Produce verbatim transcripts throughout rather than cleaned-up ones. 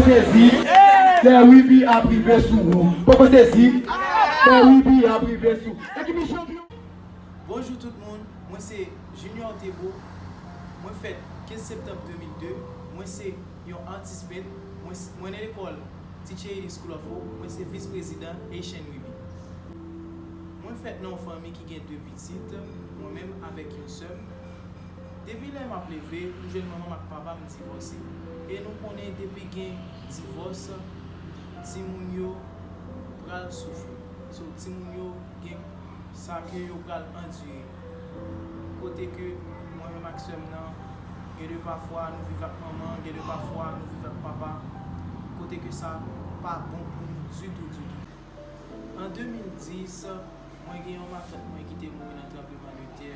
Sezi, lè Wibi ap rive sou ou. Poko sezi, lè Wibi ap rive sou. Ekip chanpyon. Bonjou tout moun, mwen se Junior Thébault. Mwen fèt kenz septanm de mil de. Mwen se yon atis pent. Mwen, mwen nan lekòl Teacher Aid School of Hope. Mwen se vis prezidan Haitian Wibi. Mwen fèt nan yon fanmi ki gen de pitit, mwen menm avèk yon sè m. Depi lè m ap leve, m jwenn manman m ak papa m divòse. E nou konnen depi gen divòs, timoun yo pral soufri. So, timoun yo gen sa ke yo pral andire. Kote ke mwen menm ak sè m nan, gen de pafwa nou viv ak manman, gen de pafwa nou viv ak papa. Kote ke sa pa bon pou nou ditou, ditou. An de mil dis, mwen gen yon matant mwen ki te mouri nan tranblemanntè.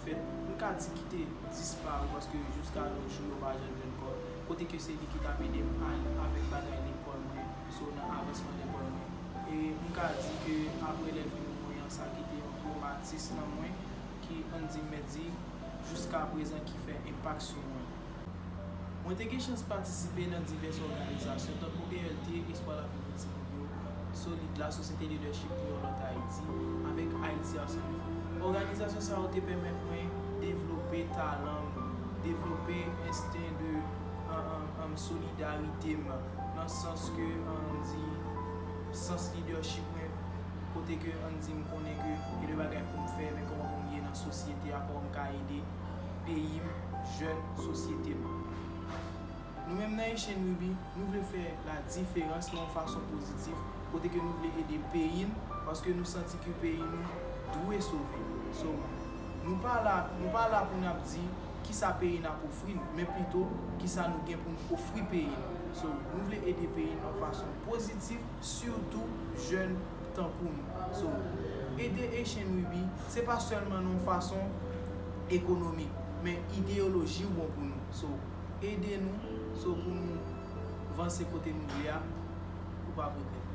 Anfèt, m ka di ki te disparu paske jiska nos jours yo pa janm jwenn kò l. Kote ke se li ki t ap ede m al avèk bagay lekòl mwen, so nan avansman lekòl mwen. E m ka di ke apre lè l fin mouri an, sa kite yon twomatis nan mwen ki, ann di, m mèt di, jiska prezan ki fè enpak sou mwen. Mwen te gen chans patisipe nan divès òganizasyon tankou E L T, Espwa Lavi pou Timoun yo, Solid, Lasosyete Lidèchip pou yon lòt Ayiti, avèk Ayiti Asanble. Òganizasyon sa yo te pèmèt mwen devlope talan m, devlope ensten de, an, an, an, solidarite m, nan sans ke, an, di, sans lidèchip mwen, kote ke, ann di, m konnen ke gen de bagay pou m fè, men kòman pou m ye nan sosyete a, kòman m ka ede peyi m, jèn sosyete m. Nou menm nan Haitian Wibi, nou vle fè la diferans nan yon fason pozitif, kote ke nou vle ede peyi n, paske nou santi ke peyi nou dwe sove. So, nou pa la, nou pa la pou n ap di kisa peyi n ap ofri n, men pito kisa nou gen pou n ofri peyi n. So, nou vle ede peyi n yon fason pozitif, sitou jèn tankou nou. So, ede Haitian Wibi, se pa sèlman nan yon fason ekonomik, men ideyoloji w bon pou nou. So, ede nou, so pou nou vanse kote nou vle a, ou p ap regrèt.